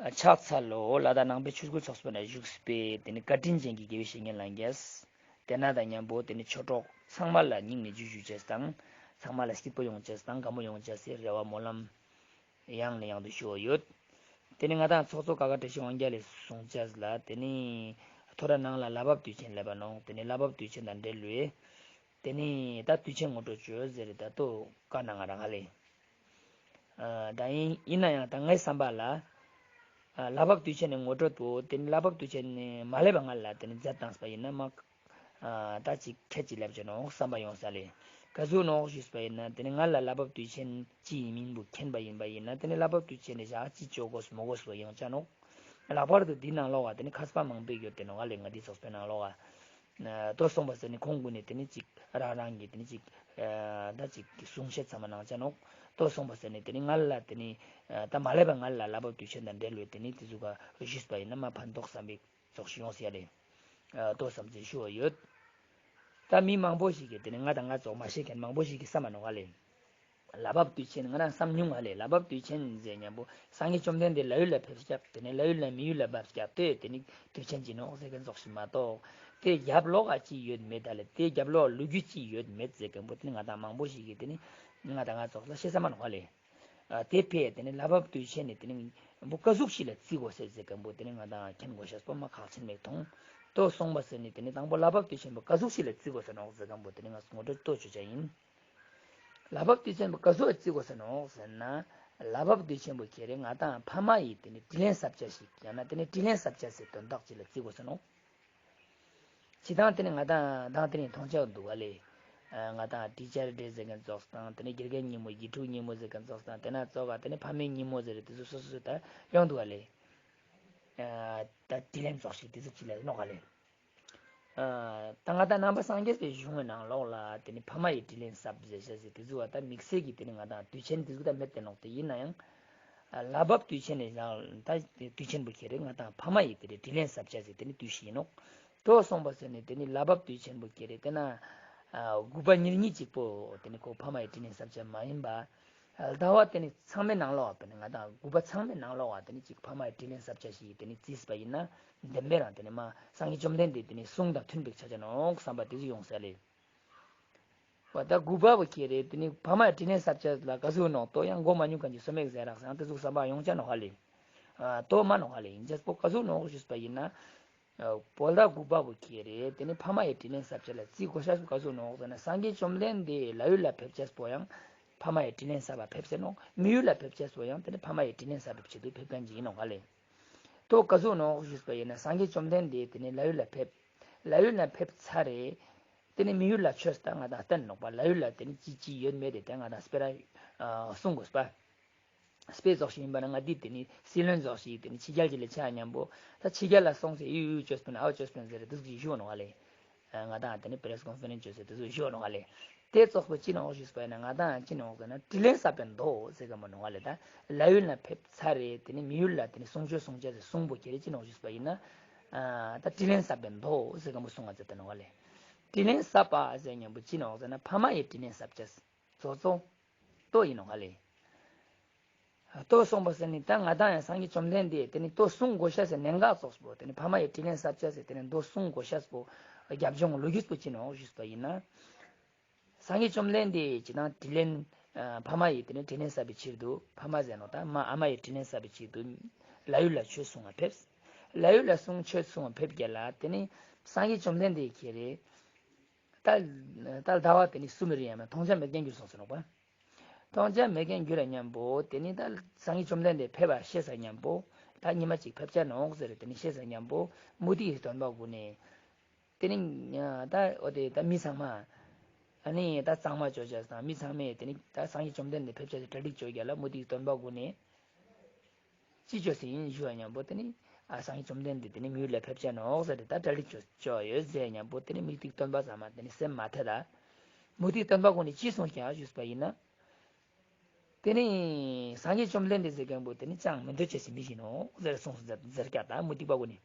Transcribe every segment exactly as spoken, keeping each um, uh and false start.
ཕྱག་འཚལ་ལོ། ལ་དྭགས་ནང་པའི་ཆོས་སྐུལ་ཚོགས་པའི་ནང་བཞུགས་པའི་དེ་ནི་བཀའ་དྲིན་ཅན་གྱི་དགེ་བའི་བཤེས་གཉེན་ལྷན་རྒྱས། དེ་ན་དང་མཉམ་པོ་དེ་ནི་ཆོས་གྲོགས་ཚང་མ་ལ་སྙིང་ནས་ཇུ་ཞུ་ཅེས་དང་། ཚང་མ་ལ་སྐྱིད་པོ་ཡོང་ཅེས་དང་དགའ་མོ་ཡོང་ཅེས་སི་རེ་བ་སྨོན་ལམ་ཡང་ནས་ཡང་དུ་ཞུ་བ་ཡོད། དེ་ནི་ང་དང་ཚོགས་གཙོ་ཀ་ཁ་བཀྲ་ཤིས་དབང་རྒྱལ་ལས་གསུང་ཅེས་ལ་དེ་ནི་ཐོ་ར་ནང་ལ་ལྷ་བབས་དུས་ཆེན་ལེབ་པ་ནོག། དེ་ནི་ལྷ་བབས་དུས་ཆེན་དང་འབྲེལ་བའི་དེ་ནི་ད་དུས་ཆེན་ངོ་སྤྲོད་བྱོས་ཟེར་ད་ལྟོ་བཀའ་གནང་ང་རང་ལེ། ཨ་ད་ཡིན་ཡིན་ན་ཡང་ད་ངའི་བསམ་པ་ལ། ཨ་ལྷ་བབས་དུས་ཆེན་ནི་ངོ་སྤྲོད་པོ་དེ་ནི་ལྷ་བབས་དུས་ཆེན་ནི་མ་ལེབ་པ་ང་ལ་དེ་ནི་མཛད་བཏངས་པ་ཡིན་ན་མ། ཨ་ད་ཅིག་ཁྱད་ཅིག་ལེབ་ཅེ་ནོག་བསམ་པ་ཡོང་ས་ལེ། ག་ཟུག་ནོག་ཞུས་པ་ཡིན་ན་དེ་ནི་ང་ལ་ལྷ་བབས་དུས་ཆེན་ཅི་ཡིན་མིན་པོ་མཁྱེན་པ་ཡིན་པ་ཡིན་ན་དེ་ནི་ལྷ་བབས་དུས་ཆེན་ནི་ཞག་ཅི་ཅོ་དགོས་མོ་དགོས་པོ་ཡོང་ཅ་ནོག། ལྷག་པར་དུ་འདི་ནང་ལོགས་ཀ་དེ་ནི་མཁས་པ་མང་པོ་ཡོད་དེ་ནོག་ལེ། ང་འདི་ཚོགས་པའི་ནང་ལོགས་ཀ་ཏོ་སོང་པ་ཟེར་ནི་ཁོང་ཀུན་ནི་དེ་ནི་ཅིག་རང་རང་གི་དེ་ནི་ཅིག་ཨ་ད་ཅིག་གསུང་བཤད་ཚང་མ་གནང་ཅ་ནོག། ཏོ་སོང་པ་ཟེར་ནི་དེ་ནི་ང་ལ་དེ་ནི་ཨ་ད་མ་ལེབ་པ་ང་ལ་ལྷ་བབས་དུས་ཆེན་དང་འབྲེལ་བའི་དེ་ནི་དེ་ཟུག་ག་ཞུས་པ་ཡིན་ན་མ་ཕན་ཐོགས་བསམ་པའི་ཙོགས་ཤིག་ཡོང་ས་ཡ་ལེ། ཨ་ཏོ་བསམ་ཚུལ་ཞུ་བ་ཡོད། ད་མི་མང་པོ་ཞིག་གིས་དེ་ནི་ང་དང་ང་ཙོགས་མ་ཤེས་མཁན་མང་པོ་ཞིག་གིས་བསམ་མ་ནོག་ག་ལེ། ལྷ་བབས་དུས་ཆེན་ང་རང་བསམ་མྱོང་ང་ལེ། ལྷ་བབས་དུས་ཆེན་ཟེར་མཉམ་པོ་སངས་རྒྱས་བཅོམ་ལྡན་འདས་ལྷ་ཡུལ་ལ་ཕེབས་སྐྱབས་དེ་ནི་ལྷ་ཡུལ་ལ་མི་ཡུལ་ལ་བབས་སྐྱབས་ཏེ་དེ་ནི་དུས་ཆེན་ཅིག་ནོག་ཟེར་མཁན་ཙོགས་ཤིག་མ་གཏོགས། དེ་རྒྱབ་ལོགས་ཀ་ཅི་ཡོད་མེད་ད་ལེ། དེ་རྒྱབ་ལོགས་ལོ་རྒྱུས་ཅི་ཡོད་མེད་ཟེར་མཁན་པོ་དེ་ནི་ང་དང་མང་པོ་ཞིག་གིས་དེ་ནི་ང་དང་ང་ཙོགས་ལ་ཤེས་ས་མ་ནོག་ག་ལེ། ཨ་དེ་ཕེ་དེ་ནི་ལྷ་བབས་དུས་ཆེན་ནི་དེ་ནི་བོ་ཀ་ཟུག་ཞིག་ལ་བརྩི་དགོས་ཟེར་ཟེར་མཁན་པོ་དེ་ནི་ང་དང་མཁྱེན་དགོས་ཤེས་པོ་མ་ཁག་ཆེན་མེད་མཐོང་། ཏོ་སོང་པ་ཟེར་ནི་དེ་ནི་དང་པོ་ལྷ་བབས་དུས་ཆེན་པོ་ཀ་ཟུག་ཞིག་ལ་བརྩི་དགོས་ཟེར་ནོག་ཟེར་མཁན་པོ་དེ་ནི་ང་ངོ་སྤྲོད་ཏོ་ཅོ་ཅ་ཡིན། ལྷ་བབས་དུས་ཆེན་པོ་ཀ་ཟུག་ལ་བརྩི་དགོས་ཟེར་ནོག་ཟེར་ན། ལྷ་བབས་དུས་ཆེན་པོ་ཁྱེད་རེ་ང་དང་ཕ་མ་ཡི་དེ་ནི་དྲིན་ལན་གསབ་ཅེས་ཤིག་ཡང་ན་དེ་ནི་དྲིན་ལན་གསབ་ཅེས་སི་དོན་དག་ཅིག་ལ་བརྩི་དགོས་ཟེར་ནོག། ཅི་དང་དེ་ནི་ང་དང་དང་དེ་ནི་མཐོང་ཆ་འདུག་ག་ལེ། ཨ་ང་དང་ཊི་ཆར་ཌེ་ཟེར་མཁན་ཙོགས་དང་དེ་ནི་དགེ་རྒན་ཉིན་མོ་དགེ་ཕྲུག་ཉིན་མོ་ཟེར་མཁན་ཙོགས་དང་དེ་ན་ཙོགས་ག་དེ་ནི་ཕ་མའི་ཉིན་མོ་ཟེར་དེ་ཚོ་སོ་སོ་ད་ཡོང་འདུག་ག་ལེ། ཨ་ད་དྲིན་ལན་ཙོགས་ཤིག་དེ་ཚོ་ཅི་ལ་ནོག་ག་ལེ། ཨ་ད་ང་དང་ནང་པ་སངས་རྒྱས་པའི་གཞུང་གི་ནང་ལོགས་ལ་དེ་ནི་ཕ་མ་ཡི་དྲིན་ལན་གསབ་ཟེར་ཤེས་ཟེར་དེ་ཚོ་བ་ད་དམིགས་བསལ་གྱི་དེ་ནི་ང་དང་དུས་ཆེན་དེ་ཚོ་ད་མེད་དེ་ནོག་དེ་ཡིན་ན་ཡང་། ལྷ་བབས་དུས་ཆེན་ནི་ཡང་ད་དུས་ཆེན་པོ་ཁྱེད་རེ་ང་དང་ཕ་མ་ཡི་དེ་རེ་དྲིན་ལན་གསབ་ཅེས་ཟེར་དེ་ནི་དུས་ཤིག་ཡིན་ནོག། ཏོ་སོང་པ་ཟེར་ནི་དེ་ནི་ལྷ་བབས་དུས་ཆེན་པོ་ཁྱེད་རེ་དེ་ན་ཨ་དགུ་པ་ཉེར་གཉིས་གཅིག་པོ་དེ་ནི་ཁོ་ཕ་མ་ཡི་དྲིན་ལན་གསབ་ཅེས་མ་ཡིན་པ། ཨ་ཟླ་བ་དེ་ནི་ཚང་མའི་ནང་ལོགས་དེ་ནི་ང་དང་དགུ་པ་ཚང་མའི་ནང་ལོགས་དེ་ནི་གཅིག་ཕ་མ་ཡི་དྲིན་ལན་གསབ་ཅེས་ཤིག་དེ་ནི་བརྩིས་པ་ཡིན་ན་བདེན་པའི་རང་དེ་ནི་མ་སངས་རྒྱས་བཅོམ་ལྡན་འདས་དེ་ནི་གསུང་དང་མཐུན་པའི་ཆ་ཅེས་ནོག་བསམ་པ་དེ་ཚོ་ཡོང་ས་ལེ། བ་ད་དགུ་པ་བོ་ཁྱེད་རེ་དེ་ནི་ཕ་མ་ཡི་དྲིན་ལན་གསབ་ཅེས་ལ་ག་ཟུག་ནོག་ཏོ་ཡང་མགོ་མ་ཉུང་མཁན་གྱི་སོ་མེག་ཟེར་རག་ཟེར་ཡང་དེ་ཟུག་བསམ་པ་ཡོང་ཅེས་ནོག་ག་ལེ། ཨ་ཏོ་མ་ནོག་ག་ལེ། ཡིན་ཅེས་པོ་ག་ཟུག་ནོག་ཞུས་པ་ཡིན་ན། ཨ་བོད་ཟླ་དགུ་པ་བོ་ཁྱེད་རེ་དེ་ནི་ཕ་མ་ཡི་དྲིན་ལན་གསབ་ཅེས་ལ་བརྩི་དགོས་ཤེས་ག་ཟུག་ནོག་ཟེར་ན་སངས་རྒྱས་བཅོམ་ལྡན་འདས་ལྷ་ཡུལ་ལ་ཕེབས་ཅེས་པོ་ཡང་ཕ་མ་ཡི་དྲིན་ལན་གསབ་པ་ཕེབས་ཟེར་ནོག། མི་ཡུལ་ལ་ཕེབས་ཅེས་པོ་ཡང་དེ་ནི་ཕ་མ་ཡི་དྲིན་ལན་གསབ་པའི་ཆེད་དུ་ཕེབས་མཁན་ཅིག་ཡིན་ནོག་ག་ལེ། ཏོ་ག་ཟུག་ནོག་ཞུས་པ་ཡིན་ན་སངས་རྒྱས་བཅོམ་ལྡན་འདས་དེ་ནི་ལྷ་ཡུལ་ལ་ཕེབས། ལྷ་ཡུལ་ལ་ཕེབས་ཚར་རེ། དེ་ནི་མི་ཡུལ་ལ་ཆོས་ད་ང་དང་བསྟན་ནོག་པ། ལྷ་ཡུལ་ལ་དེ་ནི་ཅི་ཅི་ཡོད་མེད་དེ་དེ་ང་དང་སྤེ་ར་ཨ་གསུང་དགོས་པ། སྤེ་ཙོགས་ཤིག་ཡིན་པ་ན་ང་འདི་དེ་ནི་སྲིད་བློན་ཙོགས་ཤིག་དེ་ནི་ཕྱི་རྒྱལ་གྱི་ལས་བྱ་མཉམ་པོ་ད་ཕྱི་རྒྱལ་ལ་སོང་ཟེར་ཡུ་ཡུ་ཅོས་པིན་ཨའོ་ཅོས་པིན་ཟེར་དེ་ཟུག་ཞུ་ནོག་ག་ལེ། ང་དང་དེ་ནི་པེ་རེ་སི་ཀོན་ཕེ་རེན་སི་ཅོས་ཟེར་དེ་ཟུག་ཞུ་ནོག་ག་ལེ། དེ་ཙོགས་པོ་ཅི་ནོག་ཞུས་པ་ཡིན་ན་ང་དང་ཅི་ནོག་ཟེར་ན་དྲིན་ལན་གསབ་པའི་མདོ་ཟེར་ག་མོ་ནོག་ག་ལེ། ད་ལྷ་ཡུལ་ན་ཕེབས་ཚར་རེ་དེ་ནི་མི་ཡུལ་ལ་དེ་ནི་གསུང་ཆོས་གསུང་ཅེས་ཟེར་གསུང་པོ་ཁྱེད་རེ་ཅི་ནོག་ཞུས་པ་ཡིན་ན། ཨ་ད་དྲིན་ལན་གསབ་པའི་མདོ་ཟེར་ག་མོ་གསུང་ང་ཟེར་ཏེ་ནོག་ག་ལེ། དྲིན་ལན་གསབ་པ་ཟེར་མཉམ་པོ་ཅི་ནོག་ཟེར་ན་ཕ་མ་ཡི་དྲིན་ལན་གསབ་ཅེས། གཙོ་གཙོ་ཏོ་ཡིན་ནོག་ག་ལེ། ཏོ་གསུངས་པ་ཟེར་ནི་ད་ང་དང་ཡང་སངས་རྒྱས་བཅོམ་ལྡན་འདས་དེ་ནི་ཏོ་གསུང་དགོས་ཤེས་སི་གནད་འགག་ཙོགས་པོ་དེ་ནི་ཕ་མ་ཡི་དྲིན་ལན་གསབ་ཅེས་སི་དེ་ནི་མདོ་གསུང་དགོས་ཤེས་པོ་རྒྱབ་ལྗོངས་ལོ་རྒྱུས་པོ་ཅི་ནོག་ཞུས་པ་ཡིན་ན། སངས་རྒྱས་བཅོམ་ལྡན་འདས་ཀྱིས་དང་དྲིན་ལན་ཨ་ཕ་མ་ཡི་དེ་ནི་དྲིན་ལན་གསབ་པའི་ཕྱིར་དུ་ཕ་མ་ཟེར་ནོག་ད་མ་ཨ་མ་ཡི་དྲིན་ལན་གསབ་པའི་ཕྱིར་དུ་ལྷ་ཡུལ་ལ་ཆོས་གསུང་བ་ཕེབས། ལྷ་ཡུལ་ལ་གསུང་ཆོས་གསུང་བ་ཕེབས་རྒྱ་ལ་དེ་ནི་སངས་རྒྱས་བཅོམ་ལྡན་འདས་ཁྱེད་རེ་ད་ད་ཟླ་བ་དེ་ནི་གསུམ་རེ་ཡང་མཐོང་ཆ་མེད་མཁན་གྱུར་སོང་ཟེར་ནོག་པ། མཐོང་ཆ་མེད་མཁན་གྱུར་ར་མཉམ་པོ་དེ་ནི་ད་སངས་རྒྱས་བཅོམ་ལྡན་འདས་ཕེབས་པ་ཤེས་ས་མཉམ་པོ་ད་ཉི་མ་གཅིག་ཕེབས་ཆ་ནོག་ཟེར་དེ་ནི་ཤེས་ས་མཉམ་པོ་མུ་སྟེགས་ཀྱི་སྟོན་པ་ཀུན་ནི་དེ་ནི་ད་འོ་དེ་ད་མི་ཚང་མ་ཨ་ནི་ད་གཙང་མ་བཅོ་ཅེས་དང་མི་ཚང་མས་དེ་ནི་ད་སངས་རྒྱས་བཅོམ་ལྡན་འདས་ཕེབས་ཆ་དེ་གྲ་སྒྲིག་བཅོ་རྒྱ་ལ་མུ་སྟེགས་སྟོན་པ་ཀུན་ནི་ཅི་བཅོས་སེ་ཡིན་ཞུ་བ་མཉམ་པོ་དེ་ནི་ཨ་སངས་རྒྱས་བཅོམ་ལྡན་འདས་དེ་ནི་མི་ཡུལ་ལ་ཕེབས་ཆ་ནོག་ཟེར་ཏེ་ད་གྲ་སྒྲིག་བཅོ་བཅོ་ཡོད་ཟེར་མཉམ་པོ་དེ་ནི་མུ་སྟེགས་སྟོན་པ་ཚང་མ་དེ་ནི་སེམས་མ་ཐད་ད། མུ་སྟེགས་སྟོན་པ་ཀུན་ནི་ཅི་གསུངས་ཀྱང་ཞུས་པ་ཡིན་ན། དེ་ནི་སངས་རྒྱས་བཅོམ་ལྡན་འདས་ཟེར་མཁན་པོ་དེ་ནི་ཅང་མི་འདོད་ཅེས་སི་མི་ཞིག་ནོག་ཟེར་གསུངས་ཟེར་ཟེར་ཀྱག་ད་མུ་སྟེགས་པ་ཀུན་ནི།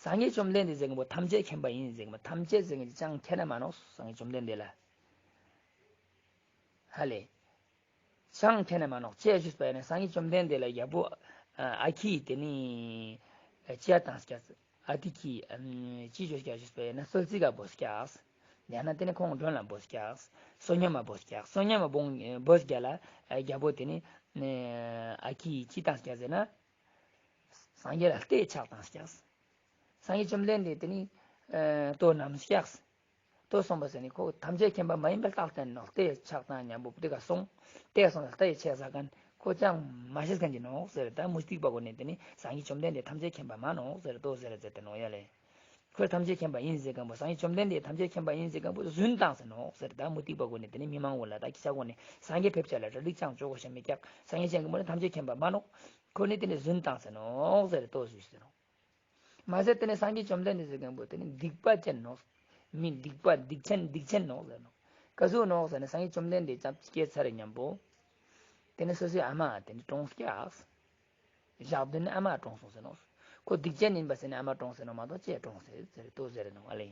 སངས་རྒྱས་བཅོམ་ལྡན་འདས་ཟེར་མཁན་པོ་ཐམས་ཅད་མཁྱེན་པ་ཡིན་ཟེར་མཁན་པོ་ཐམས་ཅད་ཟེར་མཁན་ཅང་མཁྱེན་ན་མ་ནོག་སངས་རྒྱས་བཅོམ་ལྡན་འདས་ལ། ཧ་ལེ། ཅང་མཁྱེན་ན་མ་ནོག་ཅེས་ཞུས་པ་ཡིན་ན་སངས་རྒྱས་བཅོམ་ལྡན་འདས་ལ་རྒྱལ་པོ་ ཨ་ཁྱི་དེ་ནི་ཅི་ཡ་བཏང་སྐྱག། ཨ་དེ་ཁྱི་ཅི་བཅོ་སྐྱག་ཞུས་པ་ཡིན་ན་གསོལ་ཚིགས་ལ་བོས་སྐྱག། ཡང་ན་དེ་ནི་ཁོང་མགྲོན་ལ་བོས་སྐྱག། བསོད་སྙོམས་ལ་བོས་སྐྱག། བསོད་སྙོམས་ལ་བོས་སྐྱག་ལ་རྒྱལ་པོ་དེ་ནི་ཨ་ཁྱི་ཅི་བཏང་སྐྱག་ཟེར་ན། སངས་རྒྱས་ལ་རྟའི་ཕྱག་བཏང་སྐྱག། སངས་རྒྱས་བཅོམ་ལྡན་འདས་དེ་ནི་ལྟོ་བསྣམས་སྐྱག། ལྟོ་སོང་པ་ཟེར་ནི་ཁོ་ཐམས་ཅད་མཁྱེན་པ་མ་ཡིན་པའི་རྟགས་བསྟན་ནོག། རྟའི་ཕྱག་བཏང་མཉམ་པོ་དེ་ག་སོང་། རྟའི་སོང་ལ་རྟའི་ཆས་ཟ་མཁན་ཁོ་ཅང་མ་ཤེས་མཁན་གྱི་ནོག་ཟེར། ད་མུ་སྟེགས་པ་གུན་ནི་དེ་ནི་སངས་རྒྱས་བཅོམ་ལྡན་འདས་ཐམས་ཅད་མཁྱེན་པ་མ་ནོག་ཟེར་ལྟོ་ཟེར་ཟེར་ཏེ་ནོག་ཡ་ལེ། ཁོས་ཐམས་ཅད་མཁྱེན་པ་ཡིན་ཟེར་མཁན་པོ་སངས་རྒྱས་བཅོམ་ལྡན་འདས་ཐམས་ཅད་མཁྱེན་པ་ཡིན་ཟེར་མཁན་པོ་རྫུན་བཏང་ཟེར་ནོག་ཟེར། ད་མུ་སྟེགས་པ་གུན་ནི་དེ་ནི་མི་མང་བོ་ལ་ད་ཁྱི་ཆ་གུན་ནི་སངས་རྒྱས་ཕེབས་ཅེས་ལ་གྲ་སྒྲིག་ཅང་བཅོ་དགོས་ཤེས་མི་སྐྱག། སངས་རྒྱས་ཅན་གྱི་མོ་ནི་ཐམས་ཅད་མཁྱེན་པ་མ་ནོག། ཁོ་ནི་དེ་ནི་རྫུན་བཏང་ཟེར་ནོག་ཟེར་ལྟོ་ཟེར་ཟེར་ནོག། མ་ཟད་དེ་ནི་སངས་རྒྱས་བཅོམ་ལྡན་འདས་ཟེར་མཁན་པོ་དེ་ནི་སྡིག་པ་ཅན་ནོག། མི་སྡིག་པ་སྡིག་ཅན་སྡིག་ཅན་ནོག་ཟེར་ནོག། ག་ཟུག་ནོག་ཟེར་ན་སངས་རྒྱས་བཅོམ་ལྡན་འདས་ཙམ་སྐྱེས་ཚར་མཉམ་པོ། དེ་ནི་སོ་སོའི་ཨ་མ་དེ་ནི་གྲོངས་སྐྱག། ཞག་བདུན་ནི་ཨ་མ་གྲོངས་སོང་ཟེར་ནོག། ཁོ་སྡིག་ཅན་ཡིན་པ་ཟེར་ནི་ཨ་མ་གྲོངས་ཟེར་ནོག་མ་གཏོགས་ཅི་གྲོངས་ཟེར་ཟེར་ལྟོ་ཟེར་ནོག་ཨ་ལེ།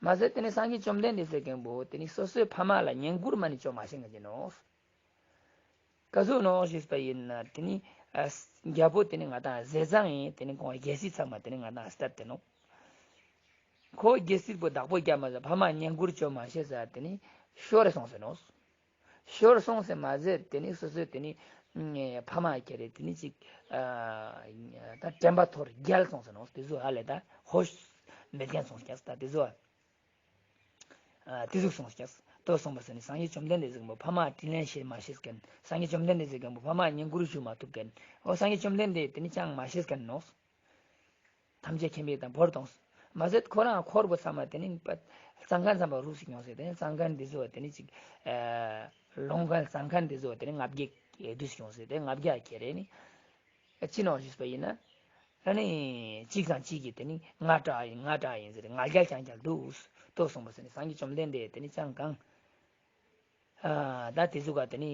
མ་ཟད་དེ་ནི་སངས་རྒྱས་བཅོམ་ལྡན་འདས་ཟེར་མཁན་པོ་དེ་ནི་སོ་སོའི་ཕ་མ་ལ་བསྙེན་བཀུར་མ་ནི་བཅོ་མ་ཤེས་མཁན་གྱི་ནོག། ག་ཟུག་ནོག་ཞུས་པ་ཡིན་ན་དེ་ནི་ཨ་རྒྱལ་པོ་དེ་ནི་ང་དང་ཟས་གཙང་ཡིན། དེ་ནི་ཁོང་རྒྱལ་སྲིད་ཚང་མ་དེ་ནི་ང་དང་སྟབས་དེ་ནོག། ཁོ་རྒྱལ་སྲིད་པོ་བདག་པོ་རྒྱབ་མ་ཟ་ཕ་མ་བསྙེན་བཀུར་བཅོ་མ་ཤེས་ས་དེ་ནི་ཤོར་སོང་ཟེར་ནོག། ཤོར་སོང་ཟེར་མ་ཟད་དེ་ནི་སོ་སོའི་དེ་ནི་ཕ་མ་ཁྱེར་རེ་དེ་ནི་ཅིག་ཨ་ད་དྲན་པ་འཐོར་རྒྱལ་སོང་ཟེར་ནོག། དེ་ཟུག་ཧ་ལས་ད་ཧོཤ་མེད་མཁན་སོང་སྐྱག་ད་དེ་ཟུག་ཨ་དེ་ཟུག་སོང་སྐྱག། ལྟོ་སོང་པ་ཟེར་ནི་སངས་རྒྱས་བཅོམ་ལྡན་འདས་ཟེར་མཁན་པོ་ཕ་མ་དྲིན་ལན་བྱེད་མ་ཤེས་མཁན། སངས་རྒྱས་བཅོམ་ལྡན་འདས་ཟེར་མཁན་པོ་ཕ་མ་བསྙེན་བཀུར་ཞུ་མ་ཐུབ་མཁན། འོ་སངས་རྒྱས་བཅོམ་ལྡན་འདས་དེ་ནི་ཅང་མ་ཤེས་མཁན་ནོག། ཐམས་ཅད་མཁྱེན་པའི་དང་བོར་དོང་། མ་ཟད་ཁོ་རང་འཁོར་བ་ཚང་མ་དེ་ནི་གཙང་ཁང་ཚང་མ་རུ་སི་ཡོང་ཟེར། དེ་ནི་གཙང་ཁང་འདི་ཚོ་དེ་ནི་ཅིག་ལོང་ཁང་གཙང་ཁང་འདི་ཚོ་དེ་ནི་ལྔ་བརྒྱ་བསྡུས་ཡོང་ཟེར། དེ་ལྔ་བརྒྱ་ཁྱེར་རེ་ནི་ཅི་ནོག་ཞུས་པ་ཡིན་ན། ཨ་ནི་གཅིག་དང་གཅིག་གིས་དེ་ནི་ང་དྲག་ཡིན་ང་དྲག་ཡིན་ཟེར་ལྔ་བརྒྱ་རྐྱང་རྐྱང་འདུག། ལྟོ་སོང་པ་ཟེར་ནི་སངས་རྒྱས་བཅོམ་ལྡན་འདས་དེ་ནི་ཅང་གང་། ཨ་ད་དེ་ཟུག་ག་དེ་ནི་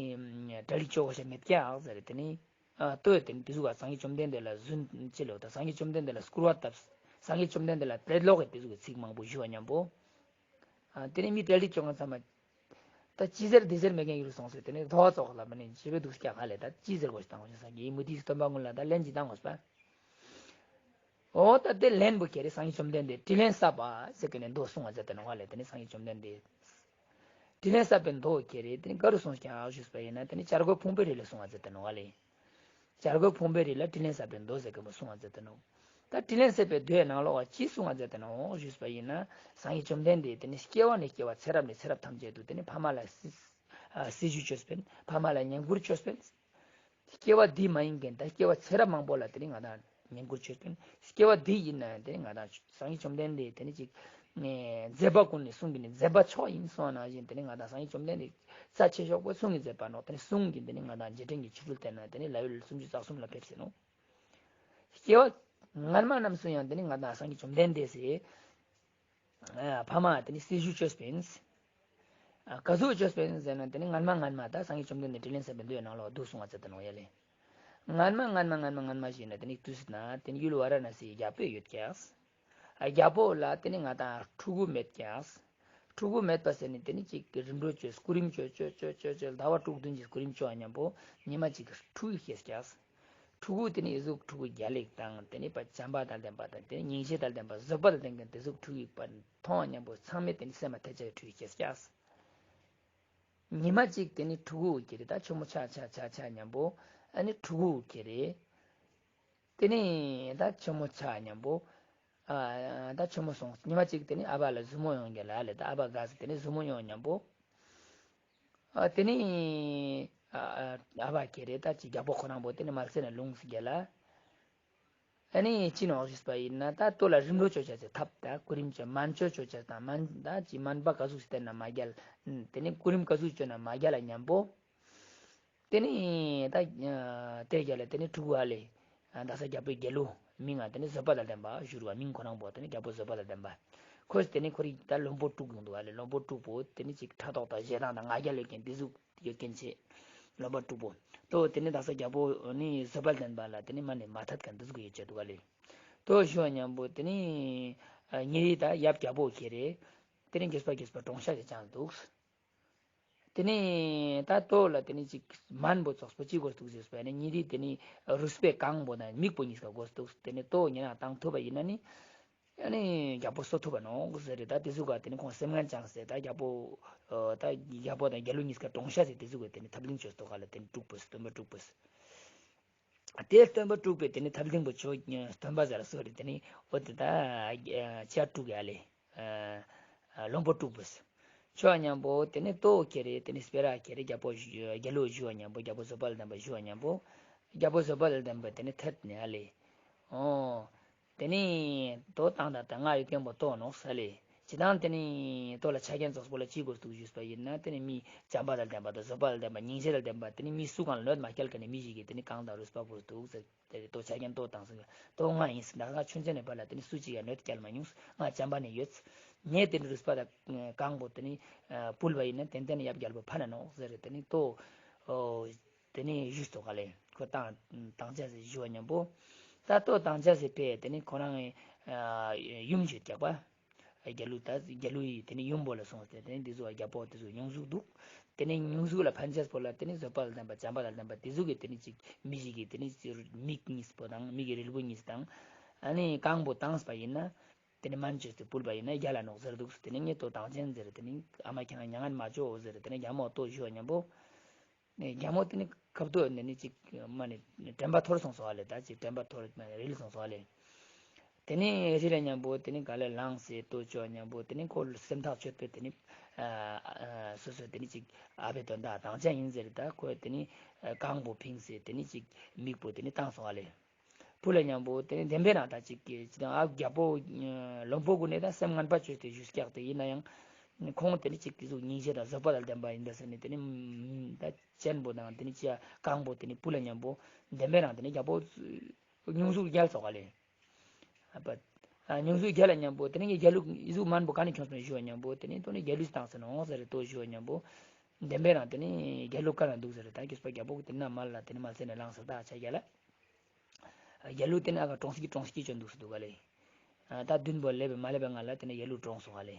གྲ་སྒྲིག་བཅོ་དགོས་ཤེས་མེད་ཀྱག་ཟེར། དེ་ནི་ཨ་ལྟོས་དེ་ནི་དེ་ཟུག་ག་སངས་རྒྱས་བཅོམ་ལྡན་འདས་ལ་རྫུན་ཅི་ལོ་ད་སངས་རྒྱས་བཅོམ་ལྡན་འདས་ལ་སྐུར་བ་བཏབ། སངས་རྒྱས་བཅོམ་ལྡན་འདས་ལ་དེ་ལོག་གི་དེ་ཟུག་གི་ཚིག་མང་པོ་ཞུ་བ་མཉམ་པོ། ཨ་དེ་ནི་མི་གྲ་སྒྲིག་བཅོ་མཁན་ཚང་མ་ད་ཅི་ཟེར་འདི་ཟེར་མེད་མཁན་ཡུལ་སོང་ཟེར། དེ་ནི་དོ་བ་ཙོགས་ལ་མ་ནི་ཅི་བས་འདུག་ཀྱག་ཧ་ལས། ད་ཅི་ཟེར་དགོས་ཤེས་དང་ཞེས་སངས་རྒྱས་མུ་སྟེགས་སྟོན་པ་ཀུན་ལ་ད་ལན་ཅིག་བཏང་དགོས་པ། འོ་ད་དེ་ལན་པོ་ཁྱེར་རེ་སངས་རྒྱས་བཅོམ་ལྡན་འདས་དྲིན་ལན་བསབ་པ་ཟེར་གི་ནི་མདོ་གསུང་བ་མཛད་དེ་ནོག་ལེ། དེ་ནི་སངས་རྒྱས་བཅོམ་ལྡན་འདས་དྲིན་ལན་བསབ་པའི་མདོ་ཁྱེར་རེ་དེ་ནི་ག་རུ་གསུངས་ཀྱག་ཞུས་པ་ཡིན་ན། དེ་ནི་བྱ་རྒོད་ཕུང་པོའི་རི་ལ་གསུང་བ་མཛད་དེ་ནོག་ལེ། བྱ་རྒོད་ཕུང་པོའི་རི་ལ་དྲིན་ལན་བསབ་པའི་མདོ་ཟེར་གི་མོ་གསུང་བ་མཛད་དེ་ནོག། ད་དྲིན་ལན་བསབ་པའི་མདོའི་ནང་ལོགས་ལ་ཅི་གསུང་བ་མཛད་དེ་ནོག་ཞུས་པ་ཡིན་ན། སངས་རྒྱས་བཅོམ་ལྡན་འདས་དེ་ནི་སྐྱེ་བ་ནས་སྐྱེ་བ་ཚེ་རབས་ནས་ཚེ་རབས་ཐམས་ཅད་དུ་དེ་ནི་ཕ་མ་ལ་སྲི་ཨ་སྲི་ཞུ་བཅོས་པིན། ཕ་མ་ལ་བསྙེན་བཀུར་བཅོས་པིན། སྐྱེ་བ་འདི་མ་ཡིན་མཁན་ད་སྐྱེ་བ་ཚེ་རབས་མང་པོ་ལ་དེ་ནི་ང་དང་བསྙེན་བཀུར་བཅོས་པིན། སྐྱེ་བ་འདི་ཡིན་ན་ཡང་དེ་ནི་ང་དང་སངས་རྒྱས་བཅོམ་ལྡན་འདས་དེ་ནི་ཅིག་མཛད་པ་ཀུན་ནས་གསུང་གི་ནི་མཛད་པ་མཆོག་ཡིན་གསུངས་ནང་བཞིན་དེ་ནི་ང་དང་སངས་རྒྱས་བཅོམ་ལྡན་འདས་རྩ་ཆེ་ཤོས་པོ་གསུང་གི་མཛད་པ་ནོག། དེ་ནི་གསུང་གི་དེ་ནི་ང་དང་རྗེས་དྲན་གྱི་ཆོ་འཕྲུལ་བསྟན་ན་དེ་ནི་ལ་ཡུལ་སུམ་ཅུ་རྩ་གསུམ་ལ་ཕེབས་ཟེར་ནོག། སྐྱེ་བ་སྔན་མ་རྣམས་སུ་ཡང་དེ་ནི་ང་དང་སངས་རྒྱས་བཅོམ་ལྡན་འདས་སི་ཨ་ཕ་མ་དེ་ནི་སྲི་ཞུ་བཅོས་པིན། ཨ་ག་ཟུག་བཅོས་པིན་ཟེར་ན་དེ་ནི་སྔན་མ་སྔན་མ་ད་སངས་རྒྱས་བཅོམ་ལྡན་འདས་དྲིན་ལན་བསབ་པའི་མདོའི་ནང་ལོགས་འདུག་གསུང་བ་མཛད་དེ་ནོག་ཡ་ལེ། སྔན་མ་སྔན་མ་སྔན་མ་སྔན་མ་ཞིག་ན་དེ་ནི་དུས་ན་དེ་ནི་ཡུལ་ཝཱ་ར་ཎ་སིའི་རྒྱལ་པོ་ཡོད་ཀྱག། ཨ་རྒྱལ་པོ་ལ་དེ་ནི་ང་དང་ཕྲུ་གུ་མེད་ཀྱག། ཕྲུ་གུ་མེད་པ་ཟེར་ནི་དེ་ནི་ཅིག་རིམ་གྲོ་བཅོས་སྐུ་རིམ་བཅོས་བཅོས་བཅོས་བཅོས་ཟླ་བ་དྲུག་བདུན་གྱི་སྐུ་རིམ་བཅོ་བ་མཉམ་པོ་ཉི་མ་གཅིག་ཕྲུ་གུ་སྐྱེས་ཀྱག། ཕྲུ་གུ་དེ་ནི་ཨི་ཟུག་ཕྲུ་གུ་རྒྱལ་ལེགས་དང་དེ་ནི་པ་བྱམས་པ་དང་ལྡན་པ་དང་དེ་ནི་སྙིང་རྗེ་དང་ལྡན་པ་བཟོད་པ་དང་ལྡན་མཁན་དེ་ཟུག་ཕྲུ་གུ་པ་མཐོང་བ་མཉམ་པོ་ཚང་མས་དེ་ནི་སེམས་མ་ཐད་ཆ་ཕྲུ་གུ་སྐྱེས་ཀྱག། ཉི་མ་གཅིག་དེ་ནི་ཕྲུ་གུ་ཁྱེར་རེ་ད་ཆུ་མོ་ཆ་ཆ་ཆ་ཆ་མཉམ་པོ་ཨ་ནི་ཕྲུ་གུ་ཁྱེར་རེ། དེ་ནི་ད་ཆུ་མོ་ཆ་མཉམ་པོ། ཨ་ད་ཆུ་མོ་སོང་ཉི་མ་གཅིག་དེ་ནི་ཨ་བ་ལ་ཟུར་མོ་ཡོང་རྒྱུ་ལ་ལེ། ད་ཨ་བ་དགའ་ཟེར་དེ་ནི་ཟུར་མོ་ཡོང་མཉམ་པོ། ཨ་དེ་ནི་ཨ་ཨ་བ་ཁྱེར་རེ་ད་ཅི་རྒྱལ་པོ་ཁོ་རང་པོ་དེ་ནི་མལ་སེ་ན་ལུང་ཟེར་རྒྱུ་ལ། ཨ་ནི་ཅི་ནོག་ཞུས་པ་ཡིན་ན་ད་ལྟོ་ལ་རིམ་གྲོ་བཅོ་བྱ་ཚེ་ཐབས་ད་སྐུ་རིམ་བཅོ་སྨན་བཅོས་བཅོ་བྱ་དང་སྨན་ད་ཅི་སྨན་པ་ག་ཟུག་ཟེར་ན་མ་རྒྱལ། དེ་ནི་སྐུ་རིམ་ག་ཟུག་བཅོ་ན་མ་རྒྱལ་ལ་མཉམ་པོ། དེ་ནི་ད་དེ་རྒྱལ་ལ་དེ་ནི་ཕྲུ་གུ་ཨ་ལེ། ད་ས་རྒྱལ་པོའི་རྒྱལ་ལོ་མིང་ང་དེ་ནི་བཟོད་པ་དང་ལྡན་པ་ཞུ་རུ་བ་མིང་ཁོ་རང་པོ་དེ་ནི་རྒྱལ་པོ་བཟོད་པ་དང་ལྡན་པ། ཁོས་དེ་ནི་ཁོ་རི་ད་བློན་པོ་དྲུག་ཡོང་འདུག་ཨ་ལེ། བློན་པོ་དྲུག་པོ་དེ་ནི་ཅིག་ཕྲག་དོག་དང་ཞེ་སྡང་དང་ང་རྒྱལ་ཡོད་མཁན་དེ་ཟུག་ཡོད་མཁན་ཆེ། བློན་པོ་དྲུག་པོ། ཏོ་དེ་ནི་དག་ས་རྒྱལ་པོ་ནི་བཟོད་པ་ལྡན་པ་ལ་དེ་ནི་མ་ནི་མ་ཐད་མཁན་དེ་ཟུག་ཡོད་ཆེ་འདུག་ག་ལེ། ཏོ་ཞུ་བ་མཉམ་པོ་དེ་ནི་ཨ་ཉེ་རི་ད་ཡབ་རྒྱལ་པོ་ཁྱེར་རེ། དེ་ནི་རྒྱུས་པ་རྒྱུས་པ་གྲོངས་ཤ་ཞིག་ཅང་འདུག། ཏེ་ནེ་ད་ལྟོ་ལ་ཏེ་ནེ་ཅིག་སྨན་པོ་ཙོགས་པོ་ཅི་དགོས་འདུག་ཟེར་པ་ཡིན་ན་ཉེ་རི་ཏེ་ནེ་རུས་པའི་རྐང་པོ་དང་མིག་པོ་གཉིས་ཀ་དགོས་འདུག་ཏེ་ནེ་ལྟོ་ཉེ་རང་བཏང་ཐུབ་པ་ཡིན་ན་ནི། ཨ་ནི་རྒྱལ་པོ་གསོ་ཐུབ་པ་ནོག་ཟེར་རེད། ད་ཏེ་ཟུག་ག་ཏེ་ནེ་ཁོང་སེམས་ངན་བཅངས་སེ་ད་རྒྱལ་པོ་ཨ་ད་རྒྱལ་པོ་དང་རྒྱལ་བློན་གཉིས་ཀ་གྲོངས་ཤ་ཟེར་ཏེ་ཟུག་གི་ཏེ་ནེ་ཐབས་ལིང་བཅོས་ཏོག་ག་ལ་ཏེ་ནེ་དཀྲུགས་པོས་སྟོན་པ་དཀྲུགས་པོས། ཏེ་སྟོན་པ་དཀྲུགས་པོས་ཏེ་ནེ་ཐབས་ལིང་པོ་ཆོ་སྟོན་པ་ཟེར་སོ་རེད། ཏེ་ནེ་འོ་ཏེ་ད་ཨ་ཅི་དཀྲུགས་ཡ་ལེ། ཨ་བློན་པོ་དཀྲུགས་པོས། ཆོ་མཉམ་པོ་ཏེ་ནེ་ལྟོ་ཁྱེར་རེ་ཏེ་ནེ་སྤེ་ར་ཁྱེར་རེ་རྒྱལ་པོ་རྒྱལ་བློན་ཞུ་བ་མཉམ་པོ་རྒྱལ་པོ་བཟོད་པ་ལ་ལྡན་པ་ཞུ་བ་མཉམ་པོ་རྒྱལ་པོ་བཟོད་པ་ལ་ལྡན་པ་ཏེ་ནེ་ཐད་ནས་ཨ་ལེ། འོ། ཏེ་ནེ་ལྟོ་བཏང་ད་ད་ང་ཡི་སྐྱེན་པོ་ལྟོ་ནོག་ས་ལེ། ཅི་དང་ཏེ་ནེ་ལྟོ་ལ་ཆ་རྐྱེན་ཙོགས་པོ་ལ་ཅི་དགོས་འདུག་ཞུས་པ་ཡིན་ན་ཏེ་ནེ་མི་བྱམས་པ་དང་ལྡན་པ་དང་བཟོད་པ་དང་ལྡན་པ་སྙིང་རྗེ་དང་ལྡན་པ་ཏེ་ནེ་མི་སུ་གང་ལ་གནོད་མ་སྐྱེལ་མཁན་ནི་མི་ཞིག་གི་ཏེ་ནེ་རྐང་དང་རུས་པ་དགོས་འདུག་ཟེར་ཏེ་ལྟོ་ཆ་རྐྱེན་ལྟོ་བཏང་ཟེར་ལྟོ་ང་ཡིན་ཟེར་ད་ང་ཆུང་ཆུང་ནེ་བར་ལ་ཏེ་ནེ་སུ་ཅིག་ཡང་གནོད་སྐྱེལ་མ་མྱོང་ང་བྱམས་པ་ནེ་ཡོད། ངས་ཏེ་ནེ་རུས་པ་དང་རྐང་པོ་ཏེ་ནེ་ཕུལ་བ་ཡིན་ན་ཏན་ཏན་ཡབ་རྒྱལ་པོ་ཕན་ན་ནོག་ཟེར་རེ་ཏེ་ནེ་ལྟོ། ཏེ་ནེ་ཞུས་ཏོག་ག་ལེ། ཁོ་བཏང་བཏང་ཆ་ཟེར་ཞུ་བ་མཉམ་པོ། ད་ལྟོ་བཏང་ཆ་ཟེར་པས་ཏེ་ནེ་ཁོ་རང་ཨ་ཡུམ་ཞིག་རྒྱག་པ། རྒྱལ་བློན་ད་རྒྱལ་བློན་ཡི་ཏེ་ནེ་ཡུམ་པོ་ལ་སོང་སྟེ་ཏེ་ནེ་ཏེ་ཟུག་རྒྱལ་པོ་ཏེ་ཟུག་སྙུང་གཟུགས་འདུག་ཏེ་ནེ་སྙུང་གཟུགས་ལ་ཕན་ཆེས་པོ་ལ་ཏེ་ནེ་བཟོད་པ་ལ་ལྡན་པ་བྱམས་པ་ལ་ལྡན་པ་ཏེ་ཟུག་གི་ཏེ་ནེ་ཅིག་མི་ཞིག་གི་ཏེ་ནེ་མིག་གཉིས་པོ་དང་མིག་གི་རིལ་བུ་གཉིས་དང་། ཨ་ནི་རྐང་པོ་བཏངས་པ་ཡིན་ན། ཏེ་ནེ་སྨན་བཅོས་ཏེ་ཕུལ་བ་ཡིན་ན་རྒྱལ་ལ་ནོག་ཟེར་འདུག་ཏེ་ནེ་ངས་ལྟོ་བཏང་ཆེན་ཟེར་ཏེ་ནེ་ཨ་མ་ཁྱེད་རང་མྱ་ངན་མ་ཅོ་ཟེར་ཏེ་ནེ་རྒྱལ་མོ་ལྟོ་ཞུ་བ་མཉམ་པོ། ནས་རྒྱལ་མོ་ཏེ་ནེ་ཁབ་ཏོ་ནས་ནི་ཅིག་མ་ནི་དྲན་པ་ཐོར་སོང་སོ་ཨ་ལེ། ད་ཅིག་དྲན་པ་ཐོར་མ་ནི་རིལ་སོང་སོ་ཨ་ལེ། ཏེ་ནེ་རིལ་ལ་མཉམ་པོ་ཏེ་ནེ་ག་ལེ་ལངས་སེ་ལྟོ་ཅོ་མཉམ་པོ་ཏེ་ནེ་ཁོ་སེམས་ཐག་ཆོད་པོས་ཏེ་ནེ་ཨ་ཨ་སོ་སོ་ཏེ་ནེ་ཅིག་ཨ་བའི་དོན་དག་བཏང་ཆ་ཡིན་ཟེར་ད་ཁོས་ཏེ་ནེ་རྐང་པོ་ཕིངས་སེ་ཏེ་ནེ་ཅིག་མིག་པོ་ཏེ་ནེ་བཏང་སོང་ཨ་ལེ། ཕུལ་ལ་མཉམ་པོ་ཏེ་ནེ་བདེན་པའི་རང་ད་ཅིག་གི་ཅི་དང་ཨ་རྒྱལ་པོ་བློན་པོ་གུན་ནེ་ད་སེམས་ངན་པ་ཅོས་ཏེ་ཞུས་སྐྱག་ཏེ་ཡིན་ན་ཡང་། ཁོང་ཏེ་ནེ་ཅིག་ཏེ་ཟུག་སྙིང་རྗེ་དང་བཟོད་པ་དང་ལྡན་པ་ཡིན་ད་ཟེར་ནས་ཏེ་ནེ་ད་སྤྱན་པོ་དང་ཏེ་ནེ་ཅི་ཡ་རྐང་པོ་ཏེ་ནེ་ཕུལ་ལ་མཉམ་པོ་བདེན་པའི་རང་ཏེ་ནེ་རྒྱལ་པོ་སྙུང་གཟུགས་རྒྱལ་སོགས་ལེ། ཨ་པ་ཨ་སྙུང་གཟུགས་རྒྱལ་ལ་མཉམ་པོ་ཏེ་ནེ་ངའི་རྒྱལ་གླུ་ཨི་ཟུག་སྨན་པོ་ག་ནེ་ཁྱོངས་སོང་ཞུ་བ་མཉམ་པོ་ཏེ་ནེ་ལྟོ་ནི་རྒྱལ་གླུ་བཏང་ཟེར་ནོག་ཟེར་ཏེ་ཞུ་བ་མཉམ་པོ་བདེན་པའི་རང་ཏེ་ནེ་རྒྱལ་གླུ་ག་ན་འདུག་ཟེར་ད་ཁྱོད་པ་རྒྱལ་པོ་ཏེ་ན་མ་ལ་ཏེ་ནེ་མ་ཟེར་ནས་ལངས་ཟེར་ད་ཆ་རྒྱལ་ལ། རྒྱལ་གླུ་ཏེ་ནེ་ཨ་ག་གྲོངས་སི་གྲོངས་སི་ཅོ་འདུག་སེ་འདུག་ག་ལེ། ཨ་ད་བདུན་པོ་ལེབ་མ་ལེབ་ང་ལ་ཏེ་ནེ་རྒྱལ་གླུ་གྲོངས་སོང་ག་ལེ།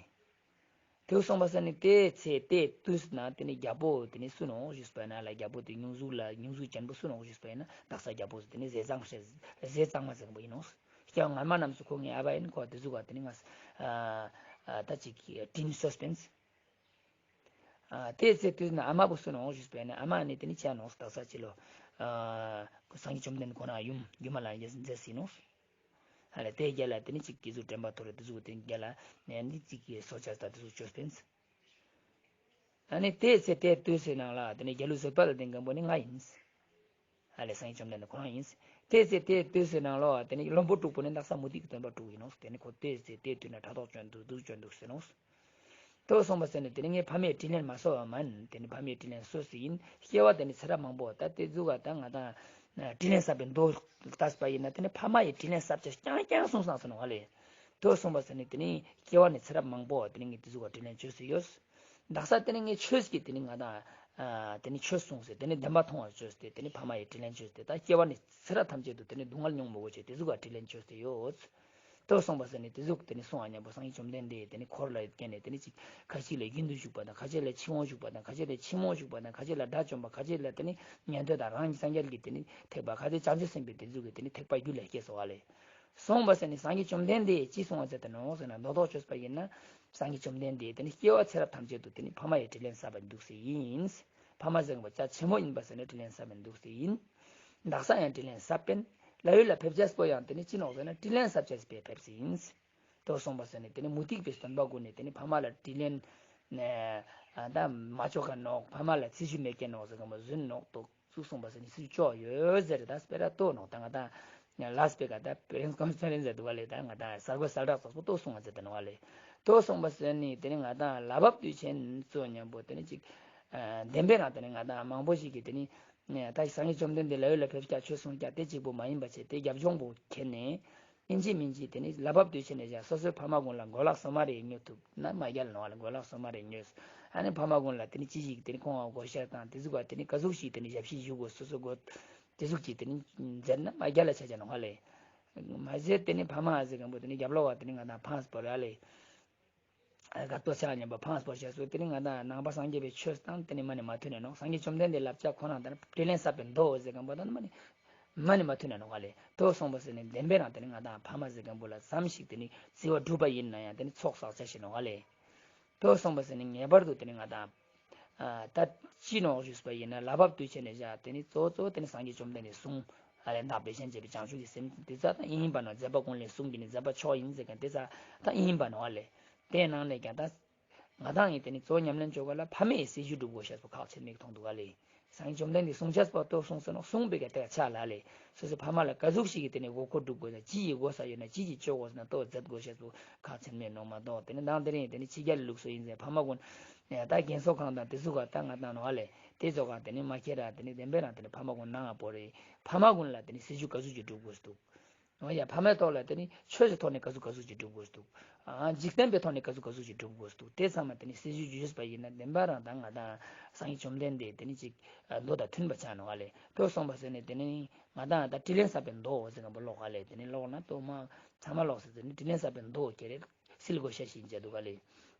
ཏེ་སོང་པ་ས་ནི་ཏེ་ཚེ་ཏེ་དུས་ན་ཏེ་ནེ་རྒྱལ་པོ་ཏེ་ནེ་སུ་ནོག་ཞུས་པ་ན་ལ་རྒྱལ་པོ་ཏེ་སྙུང་གཟུགས་ལ་སྙུང་གཟུགས་ཅན་པོ་སུ་ནོག་ཞུས་པ་ན་དག་ས་རྒྱལ་པོ་ཏེ་ནེ་ཟས་གཙང་མ་ཟས་གཙང་མ་ཟེར་པོ་ཡིན་ནོག་སྐྱ་ངར་མ་རྣམས་སུ་ཁོ་ངའི་ཨ་བ་ཡིན་ཁོ་ཏེ་ཟུག་ག་ཏེ་ནེ་ང་ཨ་ཨ་ད་ཅིག་དྲིན་གཟོ་སྤེན། ཨ་ཏེ་ཚེ་དུས་ན་ཨ་མ་བུ་སུ་ནོག་ཞུས་པས་ན་ཨ་མ་ནི་ཏེ་ནེ་ཆ་ནོག་དག་ས་ཅི་ལོ། ཨ་སངས་རྒྱས་བཅོམ་ལྡན་ཁོ་རང་ཡུམ་སྒྱུ་མ་ལྷ་མཛེས་སི་ནོག་ཨ་ལེ་ཏེ་རྒྱལ་ལ་ཏེ་ནེ་ཅིག་ཏེ་ཟུག་དྲན་པ་ཐོར་ཏེ་ཟུག་ཏེ་རྒྱལ་ལ་ནི་ཅིག་གི་སོ་ཆ་ས་ཏེ་ཟུག་ཅོས་པིན། ཨ་ནི་ཏེ་ཚེ་ཏེ་དུས་སི་ནང་ལ་ཏེ་ནེ་རྒྱལ་གླུ་བཟོད་པ་ལ་ལྡན་མཁན་པོ་ནི་ང་ཡིན། ཨ་ལེ་སངས་རྒྱས་བཅོམ་ལྡན་འདས་ཁོ་རང་ཡིན། ཏེ་ཚེ་ཏེ་དུས་སི་ནང་ལོ་ཏེ་ནེ་བློན་པོ་དཀྲུག་པོ་ནི་དག་ས་མུ་ཏིག་གི་སྟོན་པ་དཀྲུག་ཡིན་ནོག་ཏེ་ནེ་ཁོ་ཏེ་ཚེ་ཏེ་དུས་ན་ཕྲག་དོག་ཅོ་འདུག་སྡུག་ཅོ་འདུག་ཟེར་ནོག་ཏེ་སོང་པ་ས་ནི་ཏེ་ནེ་ངས་ཕ་མའི་དྲིན་ལན་མ་གསོ་བ་མན། ཏེ་ནེ་ཕ་མའི་དྲིན་ལན་གསོ་སེ་ཡིན། སྐྱེ་བ་ཏེ་ནེ་ཚེ་རབས་མང་པོ་ད་ཏེ་ཟུག་ག་ད་ང་ད་དྲིན་ལན་གསབ་པའི་མདོ་ལྟས་པ་ཡིན་ན་ཏེ་ནེ་ཕ་མ་ཡི་དྲིན་ལན་གསབ་ཅེས་རྐྱང་རྐྱང་གསུངས་སོང་ཟེར་ནོག་ཨ་ལེ། ཏེ་སོང་པ་ས་ནི་ཏེ་ནེ་སྐྱེ་བ་ནི་ཚེ་རབས་མང་པོ་ཏེ་ནེ་ངས་ཏེ་ཟུག་ག་དྲིན་ལན་ཅོས་སེ་ཡོད། དག་ས་ཏེ་ནེ་ངས་ཆོས་ཀྱི་ཏེ་ནེ་ང་ད་ཨ་ཏེ་ནེ་ཆོས་གསུངས་སེ་ཏེ་ནེ་བདེན་པ་མཐོང་བ་ཅོས་ཏེ་ཏེ་ནེ་ཕ་མ་ཡི་དྲིན་ལན་ཅོས་ཏེ་ད་སྐྱེ་བ་ནི་ཚེ་རབས་ཐམས་ཅད་དུ་ཏེ་ནེ་སྡུག་བསྔལ་མྱོང་མི་དགོས་ཅེས་ཏེ་ཟུག་ག་དྲིན་ལན་ཅོས་ཏེ་ཡོད། ཏེ་སོང་པ་ས་ནི་ཏེ་ཟུག་ཏེ་ནེ་གསུང་བ་མཉམ་པོ་སངས་རྒྱས་བཅོམ་ལྡན་འདས་ཏེ་ནེ་འཁོར་ལ་སྐྱེས་ནས་ཏེ་ནེ་ཅིག་ཁ་ཅིག་ལ་རྒྱུན་དུ་ཞུགས་པ་དང་ཁ་ཅིག་ལ་ཕྱིར་འོང་ཞུགས་པ་དང་ཁ་ཅིག་ལ་ཕྱིར་མི་འོང་ཞུགས་པ་དང་ཁ་ཅིག་ལ་དགྲ་བཅོམ་པ་ཁ་ཅིག་ལ་ཏེ་ནེ་ཉན་ཐོས་དང་རང་གི་སངས་རྒྱས་ཀྱི་ཏེ་ནེ་ཐེག་པ་ཁ་ཅིག་བྱང་ཆུབ་སེམས་དཔའི་ཏེ་ཟུག་གི་ཏེ་ནེ་ཐེག་པ་རྒྱུད་ལ་སྐྱེས་སོ་བ་ལེ། སོང་པ་ས་ནི་སངས་རྒྱས་བཅོམ་ལྡན་འདས་ཅི་གསུང་བ་མཛད་དེ་ནོག་ཟེར་ན་མདོར་དོག་ཅོས་པ་ཡིན་ན། སངས་རྒྱས་བཅོམ་ལྡན་འདས་ཏེ་ནེ་སྐྱེ་བ་ཚེ་རབས་ཐམས་ཅད་དུ་ཏེ་ནེ་ཕ་མ་ཡི་དྲིན་ལན་གསབ་པ་འདུག་སེ་ཡིན། ཕ་མ་ཟེར་བ་ཅ་ཆེན་མོ་ཡིན་པ་ས་ནི་དྲིན་ལན་གསབ་པ་འདུག་སེ་ཡིན། དག་ས་ཡང་དྲིན་ལན་གསབ་པིན། ལྷ་ཡུལ་ལ་ཕེབས་ཅེས་པོ་ཡང་ཏེ་ནེ་ཅི་ནོག་ཟེར་ན་དྲིན་ལན་གསབ་ཅེས་པའི་ཕེབས་སེ་ཡིན། ཏེ་སོང་པ་ས་ནི་ཏེ་ནེ་མུ་སྟེགས་པའི་སྟོན་པ་གུན་ནི་ཏེ་ནེ་ཕ་མ་ལ་དྲིན་ལན་ཨ་ད་མ་ཅོ་མཁན་ནོག་ཕ་མ་ལ་ཚེ་ཞུ་མེད་མཁན་ནོག་ཟེར་ག་མ་ཟུན་ནོག་ཏོག་ཙུག་སོང་པ་ས་ནི་སུ་ཅོ་ཡོད་ཟེར་ད་སྤེ་ར་ཏོ་ནོག་ད་ང་ད་ལ་སྤེ་ཀ་ད་པེ་རེན་སི་ཀོན་ཕེ་རེན་སི་ཟེར་འདུག་བ་ལེ། ད་ང་ད་གསར་འགོད་གསལ་བསྒྲགས་ཙོགས་པོ་ཏོ་སོང་བ་ཟེར་ད་ནོག་བ་ལེ། ཏོ་སོང་པ་ས་ནི་ཏེ་ནེ་ང་ད་ལྷ་བབས་དུས་ཆེན་ཚོ་མཉམ་པོ་ཏེ་ནེ་ཅིག་ཨ་བདེན་པའི་རང་ཏེ་ནེ་ང་ད་མང་པོ་ཞིག་གི་ཏེ་ནེ་ད་སངས་རྒྱས་བཅོམ་ལྡན་འདས་ལྷ་ཡུལ་ལ་ཕེབས་ཀྱག་ཆོས་གསུངས་ཀྱག་ཏེ་གཅིག་པོ་མ་ཡིན་པ་བྱས་ཏེ་རྒྱབ་ལྗོངས་པོ་ཁྱེར་ནས། ཨིན་ཅི་མིན་ཅི་ཏེ་ནེ་ལྷ་བབས་དུས་ཆེན་ནེ་བཞག་སོ་སོའི་ཕ་མ་གུན་ལ་གོས་ལག་སོ་མ་རེ་ཉོ་ཐུབ་ན་མ་རྒྱལ་ནོག་ལེ། གོས་ལག་སོ་མ་རེ་ཉོས། ཨ་ནི་ཕ་མ་གུན་ལ་ཏེ་ནེ་ཅི་ཞིག་ཏེ་ནེ་ཁོང་ང་གོས་ཤ་དང་ཏེ་ཟུག་ག་ཏེ་ནེ་ག་ཟུག་ཞིག་ཏེ་ནེ་ཞབས་ཕྱི་ཞུ་དགོས་སོ་སོ་གོས་ཏེ་ཟུག་ཅིག་ཏེ་ནེ་མཛད་ན་མ་རྒྱལ་ལ་ཆ་ཆ་ནོག་ལེ། མ་ཟད་ཏེ་ནེ་ཕ་མ་ཟེར་མཁན་པོ་ཏེ་ནེ་རྒྱབ་ལོག་བ་ཏེ་ནེ་ང་དང་ཕངས་པོ་ར་ལེ། དགའ་ཏོ་ཆ་མཉམ་པ་ཕངས་པོ་ཞེས་སུ་དེ་ནི་ང་དང་ནང་པ་སངས་རྒྱས་པའི་ཆོས་དང་དེ་ནི་མ་ནི་མ་མཐུན་ནས་ནོག། སངས་རྒྱས་བཅོམ་ལྡན་འདས་ལབ་ཆ་ཁོ་རང་དང་དྲིན་ལན་བསབ་པའི་མདོ་ཟེར་མཁན་པོ་དང་མ་ནི་མ་ནི་མ་མཐུན་ནས་ནོག་ག་ལེ། དོ་སོང་པ་ཟེར་ནི་བདེན་པའི་རང་དེ་ནི་ང་དང་ཕ་མ་ཟེར་མཁན་པོ་ལ་ཙམ་ཞིག་དེ་ནི་བརྩི་བ་བསྒྲུབས་པ་ཡིན་ན་ཡང་དེ་ནི་ཚོགས་བསགས་ཆ་ཞིག་ནོག་ག་ལེ། དོ་སོང་པ་ཟེར་ནི་ངེས་པར་དུ་དེ་ནི་ང་དང་ཨ་ད་ཅི་ནོག་ཞུས་པ་ཡིན་ན་ལྷ་བབས་དུས་ཆེན་ནས་བཞག་དེ་ནི་གཙོ་བོ་གཙོ་བོ་དེ་ནི་སངས་རྒྱས་བཅོམ་ལྡན་འདས་གསུང་ཨ་ལས་བདག་བདེ་ཆེན་བྱེད་པའི་བྱང་ཆུབ་ཀྱི་སེམས་དེ་ཙ་ད་ཡིན་པ་ནོག། མཛད་པ་ཀུན་ལས་གསུང་གི་ནི་མཛད་པ་མཆོག་ཡིན་ཟེར་མཁན་དེ་ཙ་ད་ཡིན་པ་ནོག་ཨ་ལེ། དེ་ནང་ནས་ཀྱང་ད་ང་དང་ཡིན་དེ་ནི་གཙོ་བོ་ཉམས་ལེན་བཅོ་ག་ལ་ཕ་མའི་སྲིད་ཞུ་སྒྲུབ་དགོས་ཤེས་པོ་ཁག་ཆེན་མིག་མཐོང་འདུག་ག་ལེ། སངས་རྒྱས་བཅོམ་ལྡན་འདས་གསུང་ཆས་པོ་ལྟོས་གསུངས་སོ་ནོག། གསུངས་པའི་ག་དེ་ཆ་ལ་ལེ། སོ་སོའི་ཕ་མ་ལ་ག་ཟུག་ཞིག་གི་དེ་ནི་དགོས་མཁོ་སྒྲུབ་དགོས་ན་ཅི་ཡི་དགོས་ས་ཡོད་ན་ཅི་ཡི་བཅོ་དགོས་ན་ལྟོས་མཛད་དགོས་ཤེས་པོ་ཁག་ཆེན་མིག་ནོག་མ་གཏོགས་དེ་ནི་དང་དེ་རིང་དེ་ནི་ཕྱི་རྒྱལ་ལུགས་སྲོལ་ཡིན་ཟེར་ཕ་མ་ཀུན་ད་རྒན་གསོ་ཁང་དང་དེ་ཟུག་ག་ད་ང་དང་ནོག་ཨ་ལེ། དེ་ཚོ་ག་དེ་ནི་མ་ཁྱེར་ར་དེ་ནི་བདེན་པའི་རང་དེ་ནི་ཕ་མ་ཀུན་ནང་ང་བོར་རེ་ཕ་མ་ཀུན་ལ་དེ་ནི་སྲིད་ཞུ་ག་ཟུག་ཅིག་སྒྲུབ་དགོས་འདུག། འོ་ཡ་ཕ་མའི་ཐོག་ལ་དེ་ནི་ཆོས་ཀྱི་ཐོག་ནས་ག་ཟུག་ག་ཟུག་ཅིག་སྒྲུབ་དགོས་འདུག། ཨ་འཇིག་རྟེན་པའི་ཐོག་ནས་ག་ཟུག་ག་ཟུག་ཅིག་སྒྲུབ་དགོས་འདུག། དེ་ཚང་མ་དེ་ནི་སྲིད་ཞུ་ཞུས་པ་ཡིན་ན་བདེན་པ་རང་དང་ང་དང་སངས་རྒྱས་བཅོམ་ལྡན་འདས་དེ་ནི་ཅིག་མདོ་དང་མཐུན་པ་ཆགས་ནོག་ཨ་ལེ། དོ་སོང་པ་ཟེར་ནི་དེ་ནི་ང་དང་ད་དྲིན་ལན་བསབ་པའི་མདོ་ཟེར་མཁན་པོ་ཀློག་ཨ་ལེ། དེ་ནི་ཀློག་ན་དོ་མ་ཚང་མ་ཀློག་ཟེར་དེ་ནི་དྲིན་ལན་བསབ་པའི་མདོ་ཁྱེར་རེ་སིལ་དགོས་ཤེས་ཤིག་ཡིན་ཆ་འདུག་ག་ལེ།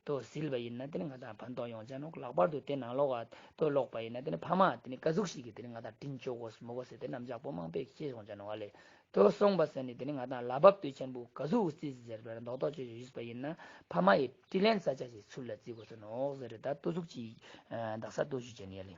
དོ་སིལ་བ་ཡིན་ན་དེ་ནི་ང་དང་ཕན་ཐོགས་ཡོང་ཆ་ནོག། ལྷག་པར་དུ་དེ་ནང་ལོགས་ཀ་དོ་ཀློག་པ་ཡིན་ན་དེ་ནི་ཕ་མ་དེ་ནི་ག་ཟུག་ཞིག་གི་དེ་ནི་ང་དང་དྲིན་བཅོ་དགོས་མི་དགོས་ཟེར་དེ་རྣམ་གཞག་པོ་མང་པོ་ཤེས་ཡོང་ཆ་ནོག་ག་ལེ། དོ་སོང་པ་ཟེར་ནི་དེ་ནི་ང་དང་ལྷ་བབས་དུས་ཆེན་པོ་ག་ཟུག་བརྩི་ཟེར་བའི་མདོ་ཐོག་ཅིག་ཞུས་པ་ཡིན་ན་ཕ་མ་ཡི་དྲིན་ལན་བསབ་ཆ་ཞིག་ཚུལ་ལ་བརྩི་དགོས་ས་ནོག་ཟེར་རེ་ད་དོ་ཟུག་ཅིག་དག་ས་དོ་ཞུ་ཆེན་ཡ་ལེ།